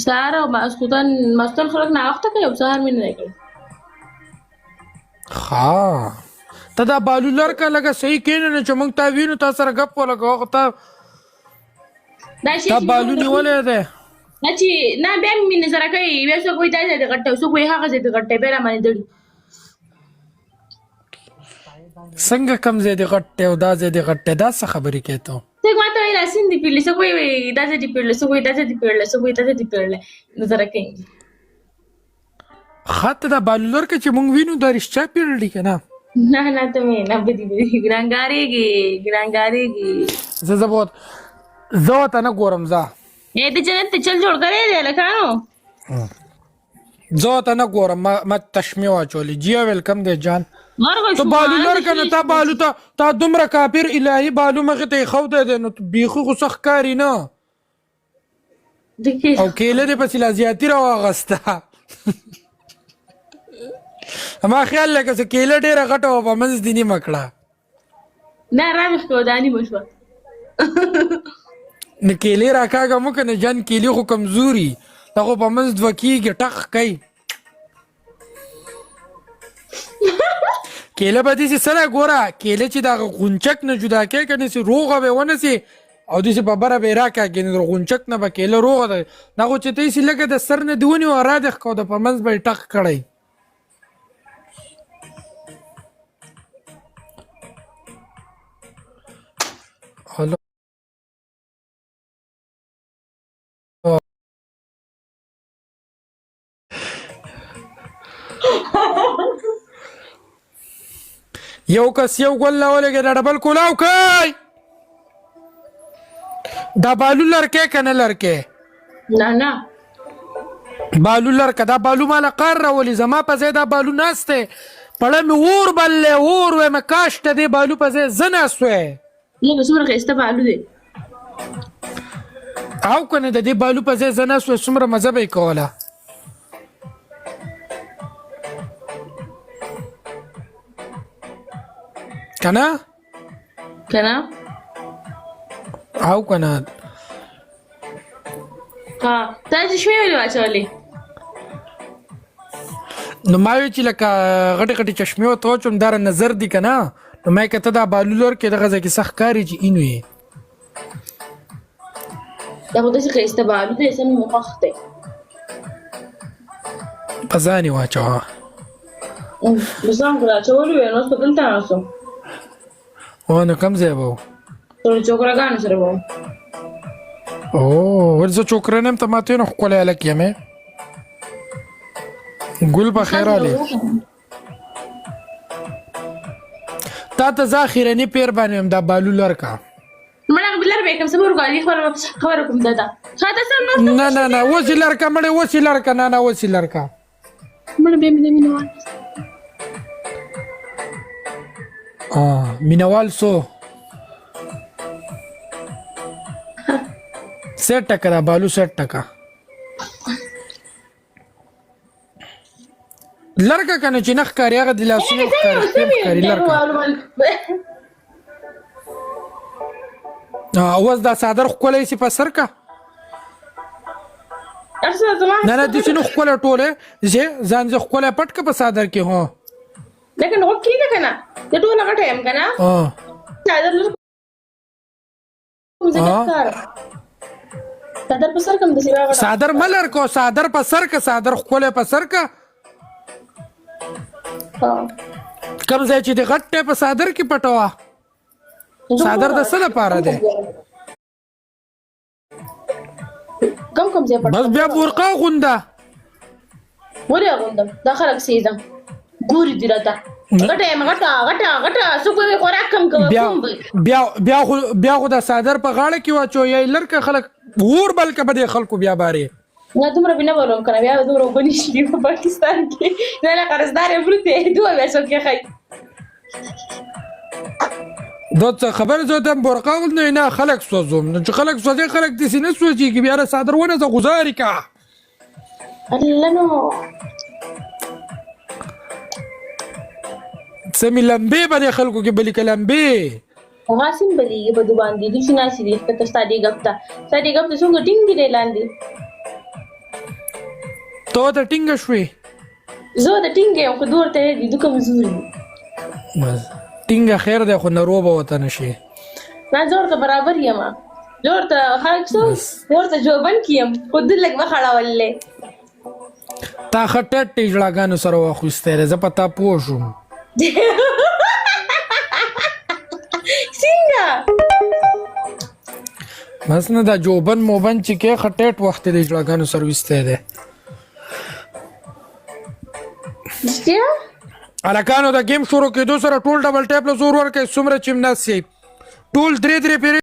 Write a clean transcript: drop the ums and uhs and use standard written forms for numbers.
سهار او ماسخوتن ماسخوتن خلک ناوخته کوي او سهار مې نه کوي. ها، ته دا بالو لرکه لګه صحیح کینې نه چې موږ تا وینو، تا سره ګپ ولګو، خو تا دا شی تا بالو نیولی دی. نه چې نه، بیا مې نظر کوي، بیا څوک وایي دا ځای دې غټ دی، څوک وایي هغه ځای دې غټ دی، بیا را باندې دړي. څنګه کم ځای دې غټ دی او دا ځای دې غټ دی؟ دا څه خبرې کوې ته؟ څوک ماته وایي لاسین دې پیړلی، څوک وایي دا ځای دې پیړلی، څوک وایي دا ځای دې پیړلی، څوک وایي دا ځای دې پیړلی، نظر کوي. ښه، ته دا بالو لرکه چې موږ وینو، دا رښتیا پیړلی که نه؟ نه نه، ته مې نه بدی بدی ګرانګارېږي، ګرانګارېږي. زه زه به زه ورته نه ګورم، ځه. ای د جنت ته چل جوړ کړی دی هلکانو. زه ورته نه ګورم، ما تشمې واچولې. جیا ویلکم دی جان. مرغه ته شو بالو لرکه نو تا بالو ته تا دومره کافر الهي بالو مخې ته ایښودی دی، نو بیخي خو څه ښکاري نه. او کیله دې پسې لا زیاتي راواغسته. ما خیال لکه چې کیله ډېره غټه وه، په منځ دې نیمه کړه. نه، رامې ښکو دا نیمه شوه. نو کیلې راکاږه مو که نه جان، کیلې خو کمزوري، دا خو په منځ دوه کېږي، ټق کوي. کیله به داسې سره ګوره، کیله چې دغه غونچک نه جدا کوې که نه، چې روغه به ونه سي او داسې په بره به یې راکاږې، نو د غونچک نه به کیله روغه ده. دا خو چې ته یې لږه د سر نه دې ونیوه، را دې ښکو د په منځ به یې ټق کړی. یو کس یو ګل لا ولګي، دا ډبل کولاو کوي. دا بالو لرکه کنه لرکه؟ نه نه. بالو لرکه، دا بالو مال قار راولي، زما په ځای دا بالو ناشته پړه مې اور بلې اور وې مې، کاش ته دې بالو په ځای زه ناست وې. لږه څومره ښایسته بالو دی. او کنه د دې بالو په ځای زه ناست وې، څومره مزه به یې کوله. کنه کنه او کنه؟ ها، تا چشمې ولې واچولې؟ نو ما وی چې لکه غټې غټې چشمې ورته واچوم، دا نظر دی که نه. نو ما یې که ته دا بالو لور کې دغه ځای کې سخت ښکاري چې اینو یې. دا خو داسې ښایسته بالو دی، سم مې خوښ دی. په ځان یې واچوه. په ځان خو راچولي وی، نو اوس په دلته ناست وم. او نو کوم ځای به و؟ ټول چوکراګانو سره به. او ولې زه چوکره نه یم؟ ته ماته نو ښکلی هلک یم. ګل په خیر راغلې. تا ته زه اخرني پیر باندې یم، دا بالو لرکه. مړه بلر به کوم صبر کوي، خبر خبر کوم دا خاطر سره نور. نه نه نه، اوس یې لرکه مړې، اوس یې لرکه. نه نه، اوس یې لرکه. مړه به مې مینوال. مینوال سو سیټ ټکا، دا بالو سیټ ټکا لرکه کنه چې نخ کاری، هغه د لاسونو ښکاري، خپې ښکاري، لرکه. اوس دا څادر ښکلی سي په سر کا. نه نه، داسې نو ښکلی ټوله چې ځان زه ښکلی پټ که په څادر کې. هو. لکه نو کینه کنه، د ټوله غټه یم کنه، څادر لر کوم ځای کار، څادر په سر کوم د سیوا غټه. څادر ملر کو، څادر په سر که، څادر ښکلی په سر که. کوم ځای چې د غټ دی په څادر کې پټوه. څادر د څه لپاره دی؟ کم کم ځای پټ. بس بیا بورقه غونده. ولې غوندم؟ دا خلک سیزم ګوري دي راته، غټه یم، غټه غټه غټه. څوک به خوراک کم کوه؟ بیا بیا بیا خو بیا خو د څادر په غاړه کې واچو یا یې لرکه، خلک اور بل که په دې خلکو بیا بارې. نه، دومره به نه بولم کنه، بیا به دومره اوبه نشي په پاکستان کې. نه نه، قرضدار یم، پروت دی دوه بیا څوک یې ښایي. دا څه خبره؟ زه ته برقه غوندم نه، خلک سوځوم. نو چې خلک سوځي، خلک داسې نه سوځېږي. بیا د څادر ونه ځه غوځاري که. الله نو څه مې لمبې به دې خلکو کې بلې که لمبې. غاسم بلیږي په دوبان دي، دوی ناسې دي ښکته. ستا دې ګپ ته، ستا دې ګپ ته څومره ټینګ دي دی لاندې. ته ته ټینګه شوې؟ زه د ټینګه یم، خو دور ته دي د کمزوري. بس ټینګه خیر دی، خو نرو به وته نشي. نه، زه ورته برابر یم، زه ورته خلک څه ورته جوبن کې یم، خو د لږ مخ اړولې. تا ښه ټیټ ټیجړاګانو سره واخیستی دی، زه په تا پوه شوم. څنګه؟ بس نه، دا جوبن موبن چې کې ښه ټیټ وخت دی ټیجړاګانو سره ویستی دی. رښتیا؟ هلکانو، د گیم شروع کېدو سره ټول ډبل ټیپ له زور ورکړئ، څومره چې هم ناست یئ، ټول درې درې پیرې.